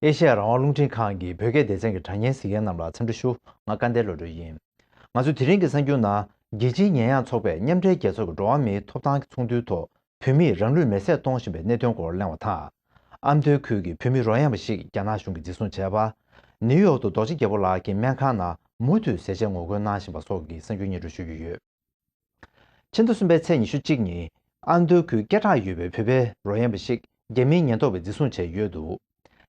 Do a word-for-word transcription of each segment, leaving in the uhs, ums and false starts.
ཨེ་ཤེ་ཡ་རང་དབང་རླུང་འཕྲིན་ཁང་གི་བོད་སྐད་སྡེ་ཚན་གྱི་དྲ་བརྙན་གཟིགས་མཁན་རྣམས་ལ་འཚམས་འདྲི་ཞུ། ང་སྐལ་ལྡན་བློ་གྲོས་ཡིན། ང་ཚོས་དེ་རིང་གི་གསར་འགྱུར་ནང་རྒྱལ་སྤྱིའི་ཉེས་ཡངས་ཚོགས་པས་མཉམ་འབྲེལ་རྒྱལ་ཚོགས་ཀྱི་འགྲོ་བ་མིའི་ཐོབ་ཐང་གི་ཚོགས་འདུའི་ཐོག་བོད་མིས་རང་ལུས་མེར་སྲེག་གཏོང་བཞིན་པའི་གནད་དོན་སྐོར་གླེང་བ་དང་། ཨ་མདོའི་ཁུལ་གྱི་བོད་མི་རོ་ཡངས་པ་ཞིག་རྒྱ་ནག་གཞུང་གིས་འཛིན་བཟུང་བྱས་པ། ནིའུ་ཡོག་ཏུ་རྡོ་རྗེ་རྒྱལ་པོ་ལགས་ཀྱི་སྨན་ཁང་ནང་མུ་མཐུད་ཟས་བཅད་ངོ་རྒོལ་གནང་བཞིན་པ་སོགས་ཀྱི་གསར་འགྱུར་སྙན་སྒྲོན་ཞུ་རྒྱུ་ཡོད། ཕྱི་ཟླ་གསུམ་པའི་ཚེས་ཉི་ཤུ་གཅིག་ཉིན། ཨ་མདོའི་ཁུལ་སྐད་གྲགས་ཡོད་པའི་བོད་པའི་རོ་ཡངས་པ་ཞིག་རྒྱ་མིའི་ཉེན་རྟོག་པས་འཛིན་བཟུང་བྱས་ཡོད་འདུག་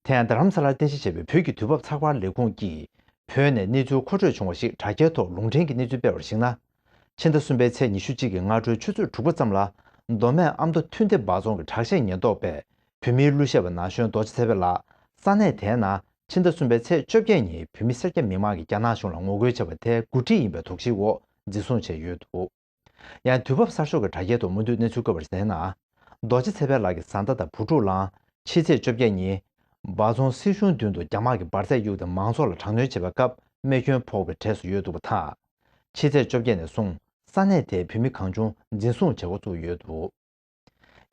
དེ་ཡང་རྡ་རམ་ས་ལར་རྟེན་གཞི་བྱས་པའི་བོད་ཀྱི་དུས་བབ་ཚགས་པར་ལས་ཁུངས་ཀྱིས་བོད་ནས་གནས་ཚུལ་མཁོ་སྤྲོད་བྱུང་བ་ཞིག་དྲ་རྒྱའི་ཐོག་ལུང་འདྲེན་གྱི་གནས་ཚུལ་སྤེལ་བར་གཞིགས་ན། ཕྱི་ཟླ་གསུམ་པའི་ཚེས་ཉི་ཤུ་གཅིག་གི་སྔ་དྲོའི་ཆུ་ཚོད་དྲུག་པ་ཙམ་ལ། མདོ་སྨད་ཨ་མདོ་ཐུན་ཏེ་འབའ་རྫོང་གི་དྲག་ཆས་ཉེན་རྟོག་པས་བོད་མིའི་གླུ་གཞས་པ་ན་གཞོན་རྡོ་རྗེ་ཚེ་དཔལ་ལགས་ས་གནས་དེའི་ནང་ཕྱི་ཟླ་གསུམ་པའི་ཚེས་བཅོ་བརྒྱད་ཉིན་བོད་མི་སེར་སྐྱ་མི་མང་གིས་རྒྱ་ནག་གཞུང་ལ་ངོ་རྒོལ་བྱས་པ་དེ་འགོ་ཁྲིད་ཡིན་པའི་དོགས་གཞིའི་འོག་འཛིན་བཟུང་བྱས་ཡོད་འདུག་ཡང་དུས་བབ་གསར་ཤོག་གི་དྲ་རྒྱའི་ཐོག་མུ་མཐུད་གནས་ཚུལ་བཀོད་པར་གཞིགས་ན། རྡོ་རྗེ་ཚེ་དཔལ་ལགས་ཀྱི་བཟའ་ཟླ་དང་བུ་ཕྲུག་ལའང་ཕྱི་ཚེས་བཅོ་བརྒྱད་ཉིན། འབའ་རྫོང་སྲིད་གཞུང་མདུན་དུ་རྒྱ་དམག་གིས་འབར་རྫས་གཡུགས་ཏེ་མང་ཚོགས་ལ་དྲག་གནོན་བྱས་པའི་སྐབས་རྨས་སྐྱོན་ཕོག་པའི་གྲས་སུ་ཡོད་འདུག་པ་དང་། ཕྱི་ཚེས་བཅོ་བརྒྱད་ནས་བཟུང་ས་གནས་དེའི་བོད་མི་གང་བྱུང་འཛིན་བཟུང་བྱེད་འགོ་བཙུགས་ཡོད་འདུག་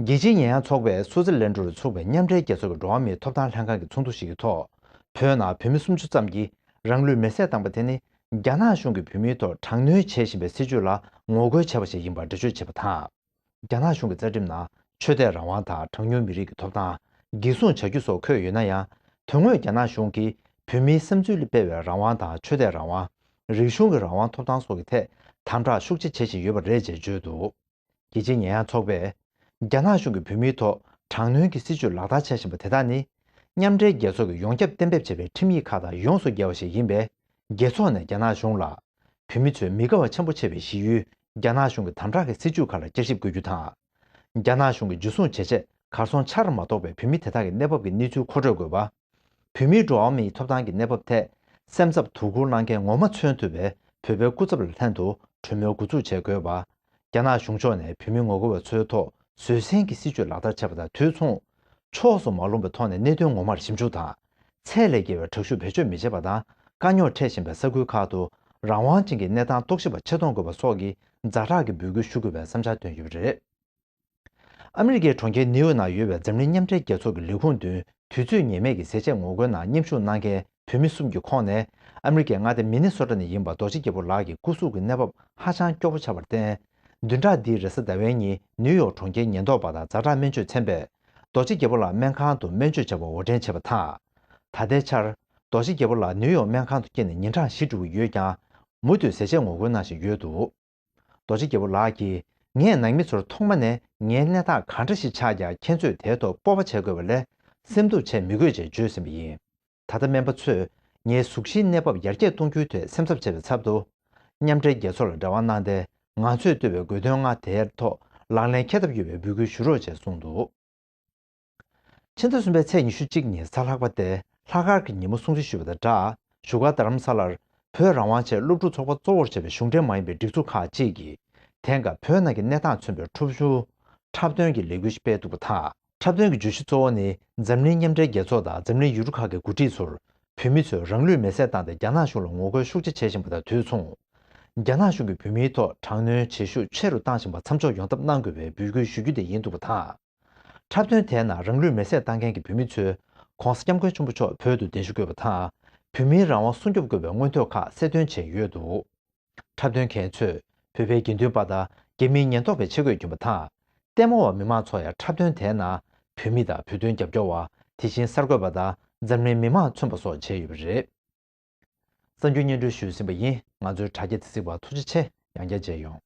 རྒྱལ་སྤྱིའི་ཉེས་ཡངས་ཚོགས་པས་སུའུ་ཙི་ལན་ཌུ་རུ་ཚུགས་པའི་མཉམ་འབྲེལ་རྒྱལ་ཚོགས་ཀྱི་འགྲོ་བ་མིའི་ཐོབ་ཐང་ལྷན་ཁང་གི་ཚོགས་འདུ་ཞིག་གི་ཐོག་བོད་ནང་བོད་མི་སུམ་ཅུ་ཙམ་གྱིས་རང་ལུས་མེར་སྲེག་བཏང་པ་དེ་ནི་རྒྱ་ནག་གཞུང་གིས་བོད་མིའི་ཐོག་དྲག་གནོན་བྱེད་བཞིན་པའི་སྲིད་བྱུས་ལ་ངོ་རྒོལ་བྱས་པ་ཞིག་ཡིན་པར་འགྲེལ་བརྗོད་བྱས་པ་དང་། རྒྱ་ནག་གཞུང་གི་རྩ་ཁྲིམས་ནང་ཆོས་དད་རང་དབང་དང་གྲངས་ཉུང་མི་རིགས་ཀྱི་ཐོབ་ཐང་འགན་སྲུང་བྱ་རྒྱུ་སོགས་འཁོད་ཡོད་ན་ཡང་། དོན་དངོས་རྒྱ་ནག་གཞུང་གིས་བོད་མིའི་བསམ་ཚུལ་ལ་སྤེལ་བའི་རང་དབང་དང་ཆོས་དད་རང་དབང་། རིག་གཞུང་གི་རང་དབང་ཐོབ་ཐང་སོགས་ཀྱི་ཐད་དམ་དྲག་ཤུགས་ཆེ་བྱེད་བཞིན་ཡོད་པ་རེད་ཅེས་བརྗོད་འདུག་རྒྱལ་སྤྱིའི་ཉེས་ཡངས་ཚོགས་པས། རྒྱ་ནག་གཞུང་གིས་བོད་མིའི་ཐོག་དྲག་གནོན་གྱི་སྲིད་བྱུས་ལག་བསྟར་བྱེད་བཞིན་པ་དེ་དག་ནི། མཉམ་འབྲེལ་རྒྱལ་ཚོགས་ཀྱིས་ཡོངས་ཁྱབ་གཏན་འབེབས་བྱས་པའི་ཁྲིམས་ཡིག་ཁག་དང་ཡོངས་སུ་འགལ་བ་ཞིག་ཡིན་པས། རྒྱལ་ཚོགས་ནས་རྒྱ་ནག་གཞུང་ལ། བོད་མི་ཚོའི་མི་དགའ་བ་ཆེན་པོ་ཆེ་བའི་གཞི་ཡུལ། རྒྱ་ནག་གཞུང་གི་དམ་དྲག་གི་སྲིད་བྱུས་ཁག་ལ་བསྐྱར་ཞིབ་དགོས་རྒྱུ་དང་། རྒྱ་ནག་གཞུང་གིས་འཇུ་བཟུང་བྱས་རྗེས་གར་སོང་ཆ་ར་མ་གཏོགས་པའི་བོད་མི་དེ་དག་གི་གནས་བབ་ཀྱི་གནས་ཚུལ་མཁོ་སྤྲོད་དགོས་པ། བོད་མིའི་འགྲོ་བ་མིའི་ཐོབ་ཐང་གི་གནས་བབ་ཐད་སེམས་འཚབ་དོ་ཁུར་གནང་མཁན་ངོ་མ་མཚོན་ཐུབ་པའི་བོད་པའི་སྐུ་ཚབ་ལ་ལྷན་དུ་གྲོས་མོལ་འགོ་འཛུགས་བྱེད་དགོས་པ། རྒྱ་ནག་གཞུང་ཕྱོགས་ནས་བོད་མི་ངོ་རྒོལ་བ་ཚོའི་ཐོག་བཟོད་བསྲན་གྱི་སྲིད་བྱུས་ལག་བསྟར་བྱས་པ་དང་དུས་མཚུངས། ཕྱོགས་སུ་མ་ལྷུང་པའི་ཐོག་ནས་གནད་དོན་ངོ་མར་ཞིབ་འཇུག་དང་། ཚད་ལས་བརྒལ་བའི་དྲག་ཤུགས་བེད་སྤྱོད་མི་བྱེད་པ་དང་། དཀའ་རྙོག་འཕྲད་བཞིན་པའི་ས་ཁུལ་ཁག་ཏུ་རང་དབང་ཅན་གྱི་གནས་སྟངས་རྟོག་ཞིབ་པ་ཆེད་གཏོང་དགོས་པ་སོགས་ཀྱི་ཛ་དྲག་གི་འབོད་སྐུལ་ཞུ་དགོས་པའི་བསམ་འཆར་བཏོན་ཡོད་པ་རེད། ཨ་མི་རི་ཀའི་གྲོང་ཁྱེར་ནིའུ་ཡོག་ནང་ཡོད་པའི་འཛམ་གླིང་མཉམ་འབྲེལ་རྒྱལ་ཚོགས་ཀྱི་ལས་ཁུངས་མདུན་དུས་ཚོད་ངེས་མེད་ཀྱི་ཟས་བཅད་ངོ་རྒོལ་ནང་མཉམ་ཞུགས་གནང་མཁན་བོད་མི་གསུམ་གྱི་ཁོངས་ནས་ཨ་མི་རི་ཀའི་མངའ་སྡེ་མི་ནི་སོ་ཊ་ནས་ཡིན་པ་རྡོ་རྗེ་རྒྱལ་པོ་ལགས་ཀྱི་སྐུ་གཟུགས་ཀྱི་གནས་བབ་ཧ་ཅང་སྐྱོ་པོ་ཆགས་པར་བརྟེན། བདུན་ཕྲག་འདིའི་རེས་གཟའ་ཟླ་བའི་ཉིན་ནིའུ་ཡོག་གྲོང་ཁྱེར་ཉེན་རྟོག་པ་དང་ཛ་དྲག་སྨན་བཅོས་ཚན་པས་རྡོ་རྗེ་རྒྱལ་པོ་ལགས་སྨན་ཁང་དུ་སྨན་བཅོས་བྱ་བར་འོར་འདྲེན་བྱས་པ་དང་། ད་ལྟའི་ཆར་རྡོ་རྗེ་རྒྱལ་པོ་ལགས་ནིའུ་ཡོག་སྨན་ཁང་དུ་སྐྱེལ་ནས་ཉིན་གྲངས་བཞི་འགྲོ་གི་ཡོད་ཀྱང་། མུ་མཐུད་ཟས་བཅད་ངོ་རྒོལ་གནང་བཞིན་ཡོད་འདུག་རྡོ་རྗེ་རྒྱལ་པོ་ལགས་ཀྱིས། ངས་ནང་མི་ཚོར་ཐོག་མ་ནས་ངའི་གནས་སྟངས་ག་འདྲ་ཞིག་ཆགས་ཀྱང་ཁྱེད་ཚོས་དེའི་ཐོག་སྤོབས་པ་བྱེད་དགོས་པ་ལས་སེམས་སྡུག་བྱེད་མི་དགོས་ཅེས་བརྗོད་ཟིན་པ་ཡིན། ད་ལྟ་སྨན་པ་ཚོས་ངའི་གཟུགས་གཞིའི་གནས་བབ་ཡར་རྒྱས་གཏོང་རྒྱུའི་ཐད་སེམས་འཚབ་བྱེད་པའི་ཚབ་ཏུ། མཉམ་འབྲེལ་རྒྱལ་ཚོགས་ལ་འབྲེལ་བ་གནང་སྟེ་ང་ཚོས་བཏོད་པའི་དགོས་འདུན་ལྔ་དེའི་ཐོག་ལག་ལེན་འཁེལ་ཐབས་ཡོད་པའི་འབོད་སྐུལ་ཞུ་རོགས་ཅེས་གསུངས་འདུག་ཕྱི་ཟླ་གསུམ་པའི་ཚེས་ཉི་ཤུ་གཅིག་ཉིན་གཟའ་ལྷག་པ་སྟེ་ལྷག་དཀར་གྱི་ཉིན་མོ་སྲུང་བརྩི་ཞུས་པ་དང་སྦྲགས། བཞུགས་སྒར་རྡ་རམ་ས་ལར་བོད་རང་དབང་ཆེད་སློབ་ཕྲུག་ཚོགས་པ་གཙོ་བོར་བྱས་པའི་གཞུང་འབྲེལ་མ་ཡིན་པའི་སྒྲིག་འཛུགས་ཁག་ཅིག་གིས། དེང་སྐབས་བོད་ནང་གི་གནས་སྟངས་མཚོན་པའི་ཁྲོམ་གཞུང་འཁྲབ་སྟོན་གྱི་ལས་འགུལ་ཞིག་སྤེལ་འདུག་པ་དང་། འཁྲབ་སྟོན་གྱི་བརྗོད་གཞི་གཙོ་བོ་ནི་འཛམ་གླིང་མཉམ་འབྲེལ་རྒྱལ་ཚོགས་དང་འཛམ་གླིང་ཡུལ་གྲུ་ཁག་གི་འགོ་ཁྲིད་ཚོར་བོད་མི་ཚོས་རང་ལུས་མེར་སྲེག་བཏང་སྟེ་རྒྱ་ནག་གཞུང་ལ་ངོ་རྒོལ་ཤུགས་ཆེ་བྱེད་བཞིན་པ་དང་དུས་མཚུངས། རྒྱ་ནག་གཞུང་གིས་བོད་མིའི་ཐོག་དྲག་གནོན་བྱེད་ཤུགས་ཆེ་རུ་བཏང་བཞིན་པ་མཚམས་འཇོག་ཡོང་ཐབས་གནང་དགོས་པའི་འབོད་སྐུལ་ཞུ་རྒྱུ་དེ་ཡིན་འདུག་པ་དང་། འཁྲབ་སྟོན་དེའི་ནང་རང་ལུས་མེར་སྲེག་བཏང་མཁན་གྱི་བོད་མི་ཚོས་༸གོང་ས་༸སྐྱབས་མགོན་ཆེན་པོ་མཆོག་བོད་དུ་གདན་ཞུ་དགོས་པ་དང་། བོད་མིའི་རང་དབང་སྲུང་སྐྱོབ་དགོས་པའི་མངོན་འདོད་ཁག་གསལ་སྟོན་བྱས་ཡོད་འདུག་འཁྲབ་སྟོན་མཁན་ཚོས་བོད་པའི་དགེ་འདུན་པ་དང་རྒྱ་མིའི་ཉེན་རྟོག་པའི་ཆས་གོས་གྱོན་པ་དང་། ལྟད་མོ་བ་མི་མང་ཚོ་ཡང་འཁྲབ་སྟོན་དེའི་ནང་བོད་མི་དང་བོད་དོན་རྒྱབ་སྐྱོར་བ། དེ་བཞིན་གསར་འགོད་པ་དང་འཛམ་གླིང་མི་མང་མཚོན་པ་སོགས་བྱས་ཡོད་པ་རེད། གསར་འགྱུར་སྙན་སྒྲོན་ཞུས་ཟིན་པ་ཡིན། ང་ཚོའི་དྲ་རྒྱ་དེ་གཟིགས་པར་ཐུགས་རྗེ་ཆེ། ཡང་བསྐྱར་མཇལ་ཡོང་།